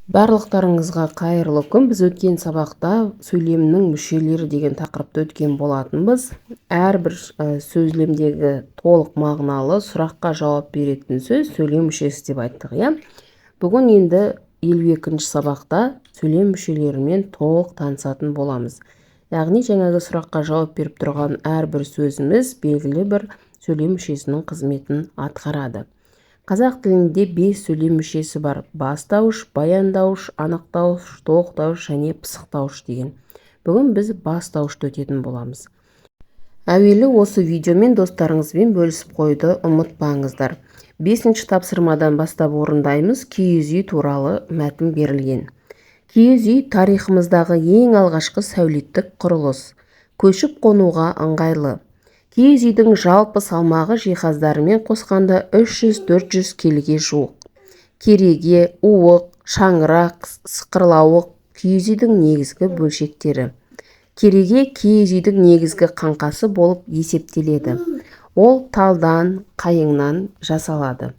Барлықтарыңызға қайырлы күн! Біз өткен сабақта сөйлемнің мүшелері деген тақырыпты өткен болатынбыз. Әрбір сөйлемдегі толық мағыналы сұраққа жауап беретін сөз сөйлем мүшесі деп айттық, иә. Бүгін енді 52-ші сабақта сөйлем мүшелерімен толық танысатын боламыз. Яғни жаңағы сұраққа жауап беріп тұрған әрбір сөзіміз белгілі бір сөйлем мүшесінің қызметін атқарады. Қазақ тілінде 5 сөйлем мүшесі бар: бастауыш, баяндауыш, анықтауыш, толықтауыш және пысықтауыш деген. Бүгін біз бастауышты өтетін боламыз. Әуелі осы видеомен достарыңызбен бөлісіп қоюды ұмытпаңыздар. 5-ші тапсырмадан бастап орындаймыз. Киіз үй туралы мәтін берілген. Киіз үй — тарихымыздағы ең алғашқы сәулеттік құрылыс. Көшіп қонуға ыңғайлы. Киіз үйдің жалпы салмағы жиһаздарымен қосқанда 300-400 келіге жуық. Кереге, уық, шаңырақ, сықырлауық — киіз үйдің негізгі бөлшектері. Кереге киіз үйдің негізгі қаңқасы болып есептеледі. Ол талдан, қайыңнан жасалады.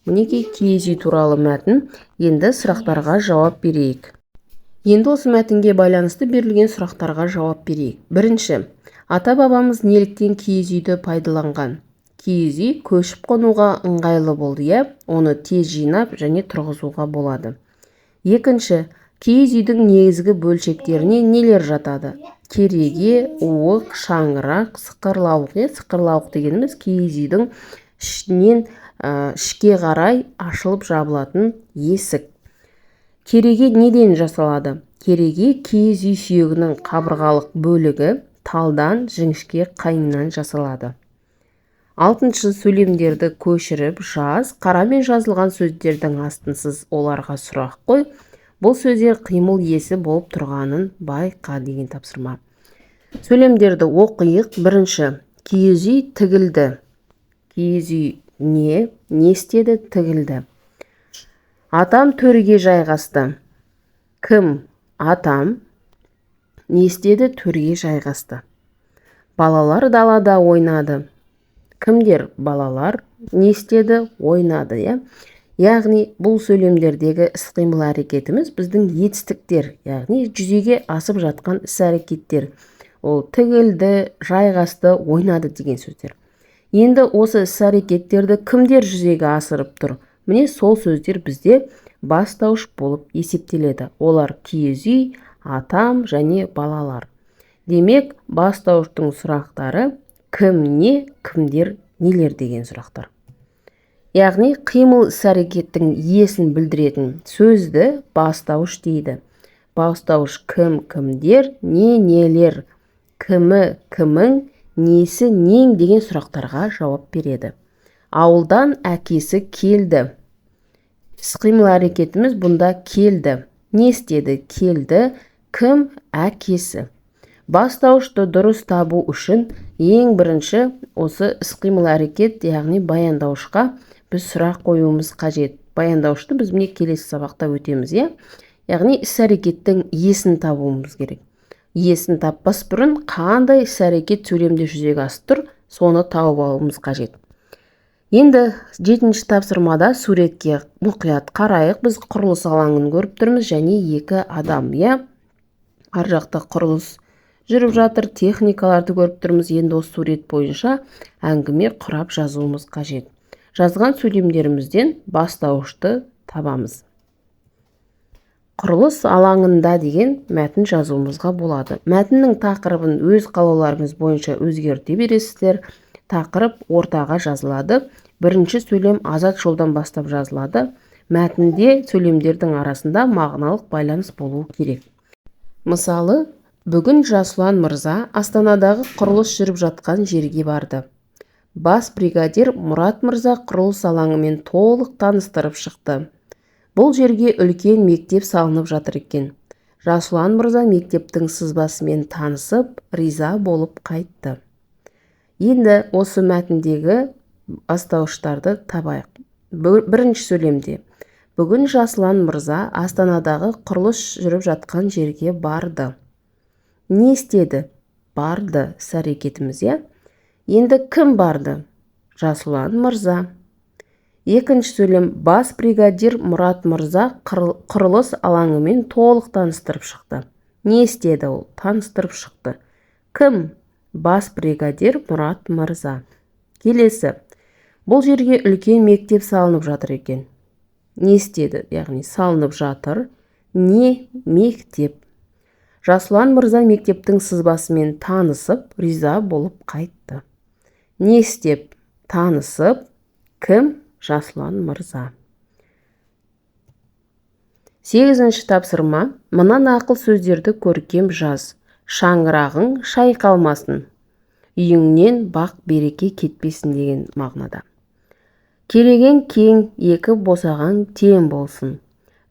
Мінекей, киіз үй туралы мәтін. Енді сұрақтарға жауап берейік. Енді осы мәтінге байланысты берілген сұрақтарға жауап берейік. Бірінші: ата-бабамыз неліктен киіз үйді пайдаланған? Киіз үй көшіп қонуға ыңғайлы болды, иә, оны тез жинап және тұрғызуға болады. Екінші: киіз үйдің негізгі бөлшектеріне нелер жатады? Кереге, уық, шаңырақ, сықырлауық. Иә, сықырлауық дегеніміз — киіз үйдің ішінен ішке қарай ашылып жабылатын есік. Кереге неден жасалады? Кереге — киіз үй сүйегінің қабырғалық бөлігі, талдан, жіңішке қайыңнан жасалады. Алтыншы: сөйлемдерді көшіріп жаз. Қарамен жазылған сөздердің астын сыз, оларға сұрақ қой. Бұл сөздер қимыл иесі болып тұрғанын байқа деген тапсырма. Сөйлемдерді оқиық. Бірінші: киіз үй тігілді. Киіз үй не істеді? Тігілді. Атам төрге жайғасты. Кім? Атам. Не істеді? Төрге жайғасты. Балалар далада ойнады. Кімдер? Балалар. Не істеді? Ойнады, иә. Яғни бұл сөйлемдердегі іс-қимыл әрекетіміз біздің етістіктер, яғни жүзеге асып жатқан іс-әрекеттер. Ол тігілді, жайғасты, ойнады деген сөздер. Енді осы іс-әрекеттерді кімдер жүзеге асырып тұр? Міне, сол сөздер бізде бастауыш болып есептеледі. Олар — киіз үй, атам және балалар. Демек, бастауыштың сұрақтары кім, не, кімдер, нелер деген сұрақтар. Яғни қимыл іс-әрекеттің иесін білдіретін сөзді бастауыш дейді. Бастауыш кім, кімдер, не, нелер, кімі, кімің, несі, нең деген сұрақтарға жауап береді. Ауылдан әкесі келді. Іс-қимыл әрекетіміз бұнда келді. Не істеді? Келді. Кім? Әкесі. Бастауышты дұрыс табу үшін ең бірінші осы іс-қимыл әрекет, яғни баяндауышқа біз сұрақ қоюымыз қажет. Баяндауышты біз, міне, келесі сабақта өтеміз, иә. Яғни іс-әрекеттің иесін табуымыз керек. Иесін таппас бұрын қандай іс-әрекет сөйлемде жүзеге асып тұр, соны тауып алуымыз қажет. Енді жетінші тапсырмада суретке мұқият қарайық. Біз құрылыс алаңын көріп тұрмыз және екі адам, иә. Ар жақта құрылыс жүріп жатыр, техникаларды көріп тұрмыз. Енді осы сурет бойынша әңгіме құрап жазуымыз қажет. Жазған сөйлемдерімізден бастауышты табамыз. «Құрылыс алаңында» деген мәтін жазуымызға болады. Мәтіннің тақырыбын өз қалауларыңыз бойынша өзгерте бересіздер. Тақырып ортаға жазылады. Бірінші сөйлем азат жолдан бастап жазылады. Мәтінде сөйлемдердің арасында мағыналық байланыс болуы керек. Мысалы, бүгін Жасұлан мырза Астанадағы құрылыс жүріп жатқан жерге барды. Бас бригадир Мұрат мырза құрылыс алаңымен толық таныстырып шықты. Бұл жерге үлкен мектеп салынып жатыр екен. Жасұлан мырза мектептің сызбасымен танысып, риза болып қайтты. Енді осы мәтіндегі бастауыштарды табайық. Бірінші сөйлемде: бүгін Жасұлан мырза Астанадағы құрылыс жүріп жатқан жерге барды. Не істеді? Барды — іс әрекетіміз, иә. Енді кім барды? Жасұлан мырза. Екінші сөйлем. Бас бригадир Мұрат мырза құрылыс алаңымен толық таныстырып шықты. Не істеді ол? Таныстырып шықты. Кім? Бас бригадир Мұрат мырза. Келесі. Бұл жерге үлкен мектеп салынып жатыр екен. Не істеді? Яғни салынып жатыр. Не мектеп? Жасұлан мырза мектептің сызбасымен танысып, риза болып қайтты. Не істеп? Танысып. Кім? Жасұлан мырза. Сегізінші тапсырма. Мына нақыл сөздерді көркем жаз. Шаңырағың шайқалмасын, үйіңнен бақ береке кетпесін деген мағынада. Керегең кең, екі босағаң тең болсын.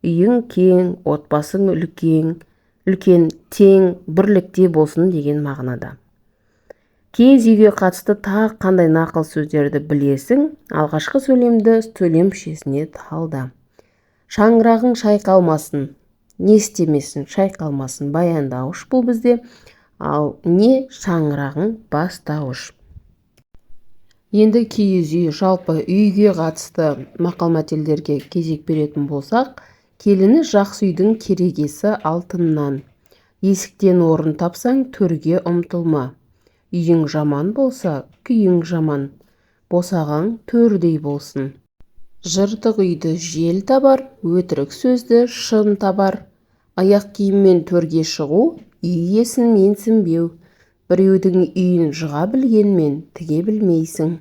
Үйің кең, отбасың үлкен, үлкен, тең, бірлікте болсын деген мағынада. Киіз үйге қатысты тағы қандай нақыл сөздерді білесің? Алғашқы сөйлемді сөйлем мүшесіне талда. Шаңырағың шайқалмасын. Не істемесін? Шайқалмасын. Баяндауыш бұл бізде. Ал не шаңырағың бастауыш. Енді киіз үй, жалпы үйге қатысты мақал-мәтелдерге кезек беретін болсақ, келіні жақсы үйдің керегесі алтыннан. Есіктен орын тапсаң, төрге ұмтылма. Үйің жаман болса, күйің жаман. Босағаң төрдей болсын. Жыртық үйді жел табар, өтірік сөзді шын табар. Аяқ киіммен төрге шығу, үй иесін менсінбеу. Біреудің үйін жыға білгенмен тіге білмейсің.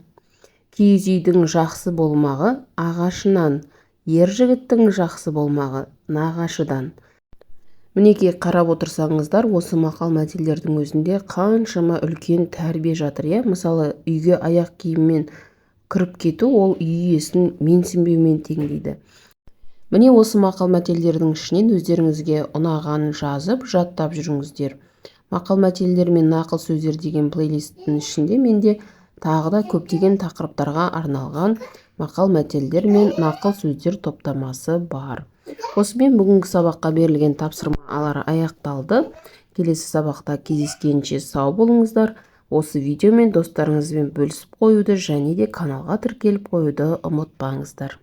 Киіз үйдің жақсы болмағы ағашынан, ер жігіттің жақсы болмағы нағашыдан. Мінекей, қарап отырсаңыздар, осы мақал-мәтелдердің өзінде қаншама үлкен тәрбие жатыр, иә? Мысалы, үйге аяқ киіммен кіріп кету ол үй иесін менсінбеумен тең дейді. Міне, осы мақал-мәтелдердің ішінен өздеріңізге ұнағанын жазып, жаттап жүріңіздер. Мақал-мәтелдер мен нақыл сөздер деген плейлисттің ішінде менде тағы да көптеген тақырыптарға арналған мақал-мәтелдер мен нақыл сөздер топтамасы бар. Осымен бүгінгі сабаққа берілген тапсырмалар аяқталды. Келесі сабақта кездескенше сау болыңыздар. Осы видеомен достарыңызбен бөлісіп қоюды және де каналға тіркеліп қоюды ұмытпаңыздар.